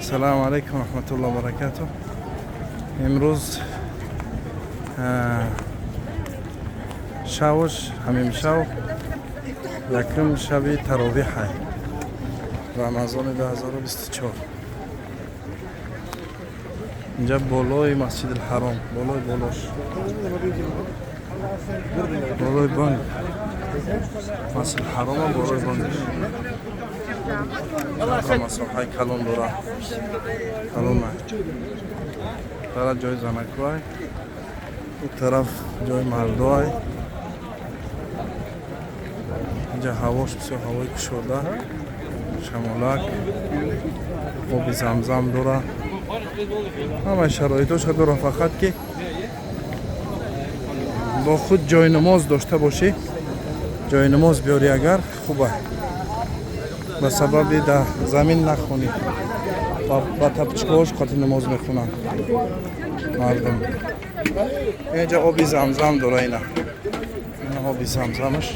Салому алайкум, раҳматуллоҳ баракату. Имрӯз шавш, ҳамин шав, якум шаби таровиҳай, Рамазони 2024. Инҷа болои Масҷидилҳаром, болои болош, болои бонг Масҷидилҳарома, болои бонгш масоҳаи калон дора, калона. Тараф ҷои занакуай, у тараф ҷои мардуай. Инҷа ҳавош бисёр ҳавои кушода, шамолак, оби Замзам дора, ҳамаи шароитоша дора. Фақат ки бо худ ҷойнамоз дошта бошӣ, ҷойнамоз биёрӣ агар, хуба, ба сабаби дар замин нахонӣ, ба тапочкаҳош қати намоз мехонанд мардум. Инҷа оби Замзам дора, ина оби Замзамаш.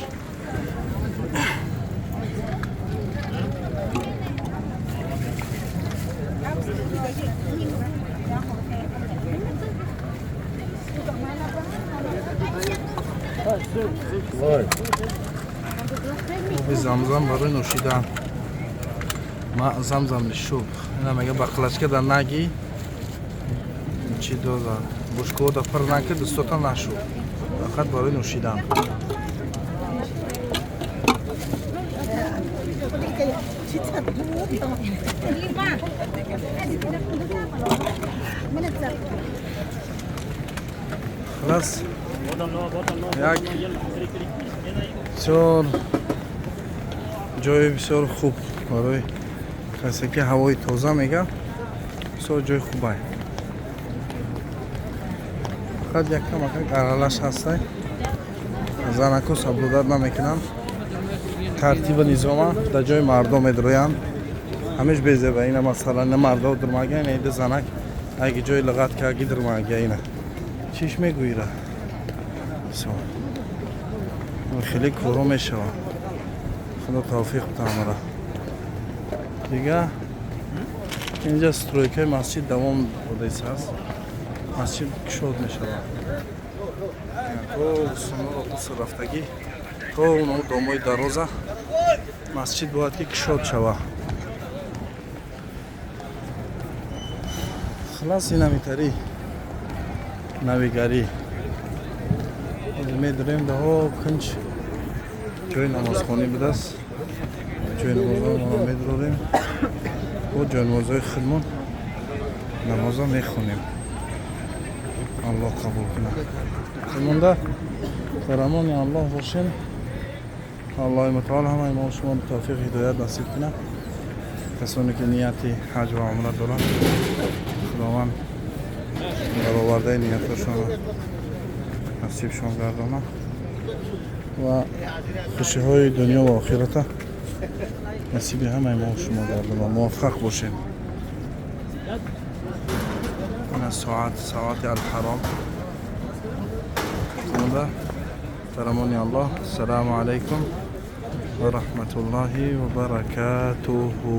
Оби Замзам барои нӯшидан, замзам лишурб. Ина мега, баклажка да наги чи доза, бушкода пир наки, дустота нашу, фақат барои нӯшидан. Хулас, як бисёр ҷои бисёр хуб барои касе ки ҳавои тоза мега, бисёр ҷои хубай. Фақат якам аралаш ҳастай, занако соблюдать намекунанд тартиба низома, дар ҷои мардо медроянд, ҳамеш безеба. Ина, масалан, ина мардо дурмага, ина ида занак аги ҷои лиғат карги дурмага, ина чиш мегӯира. Хеле коро мешавад. Худо тавфиқ битамара. Дига инҷа стройкаи масҷид давом додааст, масҷид кушод мешавад то суморо қуср рафтагӣ, то уно домои дароза масҷид бояд ки кушод шавад. Хулас, инамитари навигарӣ медорем. Даҳо кунҷ ҷои намозхонӣ будааст, ҷои намозро медорем, бо ҷойнамозҳои худмон намозо мехонем. Аллоҳ қабул кунад. Монда дар амони Аллоҳ бошем. Аллоҳи мутаол ҳамаи мо шуморо тавфиқ, ҳидоят насиб кунад. Касоне ки нияти ҳаҷ ва умра доранд, Худованд баровардаи ниятҳошонро насибшон гардонад ва хушиҳои дунё ва охирата насиби ҳамаи мо шумо гардонад. Муваффақ бошем. Ина соат, соати Алҳаром. Монда дар амони Аллоҳ. Ассалому алайкум ва раҳматуллоҳи ва баракатуҳу.